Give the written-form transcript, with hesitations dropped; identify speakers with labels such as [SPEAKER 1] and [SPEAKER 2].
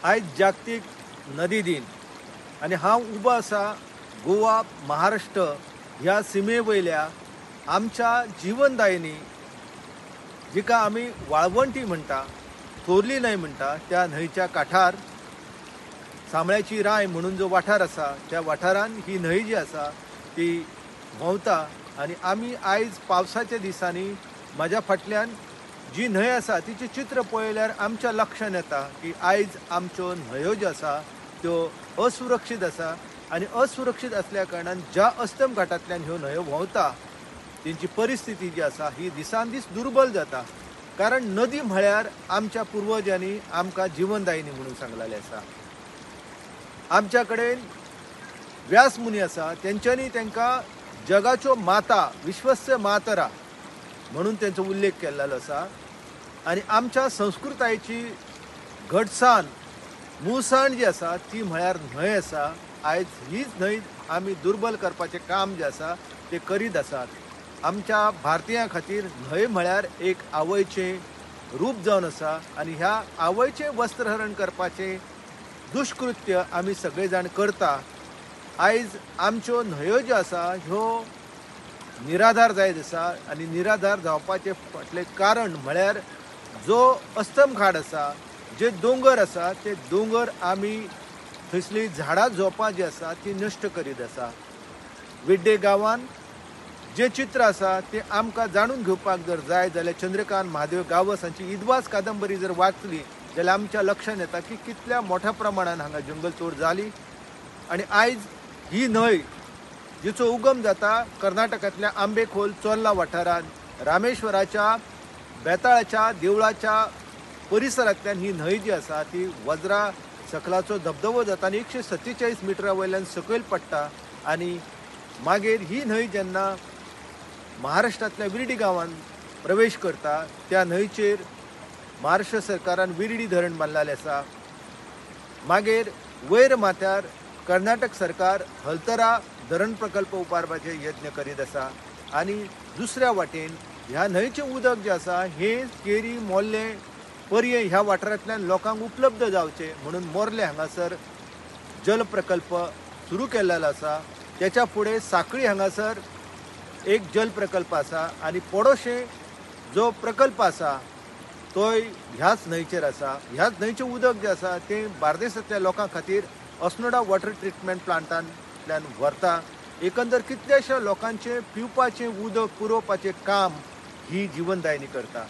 [SPEAKER 1] आयज जागतीक नदी दिन आनी हांव उबो आसा गोवा महाराष्ट्र ह्या सिमे वयल्या आमच्या जिवनदायिनी जिका आमी वाळवंटी म्हणटा, थोरली न्हंय म्हणटा, त्या न्हंयच्या काठार सामळ्याची राय म्हणून जो वाठार आसा त्या वाठारान ही न्हंय जी आसा ती व्हांवता. आनी आमी आयज पावसाच्या दिसांनी म्हाज्या फाटल्यान जी न्हंय आसा तिचें चित्र पळयल्यार आमच्या लक्षांत येता की आयज आमच्यो न्हंयो ज्यो आसा त्यो असुरक्षीत आसा. आनी असुरक्षीत आसल्या कारणान ज्या अस्तम घाटांतल्यान ह्यो न्हंयो व्हांवता तेंची परिस्थिती जी आसा ही दिसान दीस दुर्बल जाता. कारण नदी म्हळ्यार आमच्या पुर्वजांनी आमकां जिवनदायिनी म्हणून सांगलेलें आसा. आमच्या कडेन व्यास मुनी आसा, तेंच्यांनी तांकां जगाच्यो माता, विश्वस्य मातरा म्हणून तेंचो उल्लेख केल्लो आसा. आनी आमच्या संस्कृतायेची घटसाण मुळसाण जी आसा ती म्हळ्यार न्हंय आसा. आयज हीच न्हंय आमी दुर्बल करपाचें काम जें आसा तें करीत आसात. आमच्या भारतीयां खातीर न्हंय म्हळ्यार एक आवयचें रूप जावन आसा आनी ह्या आवयचें वस्त्रहरण करपाचें दुश्कृत्य आमी सगळे जाण करता. आयज आमच्यो न्हंयो ज्यो आसा ह्यो निराधार जायत आसा आनी निराधार जावपाचें फाटलें कारण म्हळ्यार जो अस्तम घाट आसा, जे दोंगर आसा ते दोंगर आमी थंयसली झाडां झोपां जी आसा ती नश्ट करीत आसा. विड्डे गांवान जें चित्र आसा तें आमकां जाणून घेवपाक जर जाय जाल्यार चंद्रकांत महादेव गांवस हांची इदवास कादंबरी जर वाचली जाल्यार आमच्या लक्षांत येता की कितल्या मोठ्या प्रमाणान हांगा जंगल तोड जाली. आनी आयज ही न्हंय जिचो उगम जाता कर्नाटकांतल्या आंबेखोल चोर्ला वाठारांत रामेश्वराच्या बेताळाच्या देवळाच्या परिसरांतल्यान ही न्हंय जी आसा ती वज्रा सकलाचो धबधबो जाता आनी 147 मिटरा वयल्यान सकयल पडटा. आनी मागीर ही न्हंय जेन्ना महाराष्ट्रांतल्या विर्डी गांवांत प्रवेश करता त्या न्हंयचेर महाराष्ट्र सरकारान विर्डी धरण बांदलेलें आसा. मागीर वयर माथ्यार कर्नाटक सरकार हलतरा धरण प्रकल्प उबारपाचे यत्न करीत आसा. आनी दुसऱ्या वाटेन ह्या न्हंयचें उदक जें आसा हें केरी मोर्लें पर्यें ह्या वाठारांतल्यान लोकांक उपलब्ध जावचें म्हणून मोर्लें हांगासर जल प्रकल्प सुरू केल्लो आसा. तेच्या फुडें साखळी हांगासर एक जल प्रकल्प आसा आनी पडोशें जो प्रकल्प आसा तोय ह्याच न्हंयचेर आसा. ह्याच न्हंयचें उदक जें आसा तें बार्देसांतल्या लोकां खातीर अस्नोडा वॉटर ट्रिटमेंट प्लांटांतल्यान व्हरता. एकंदर कितल्याश्या लोकांचें पिवपाचें उदक पुरोवपाचें काम ही जिवनदायिनी करता.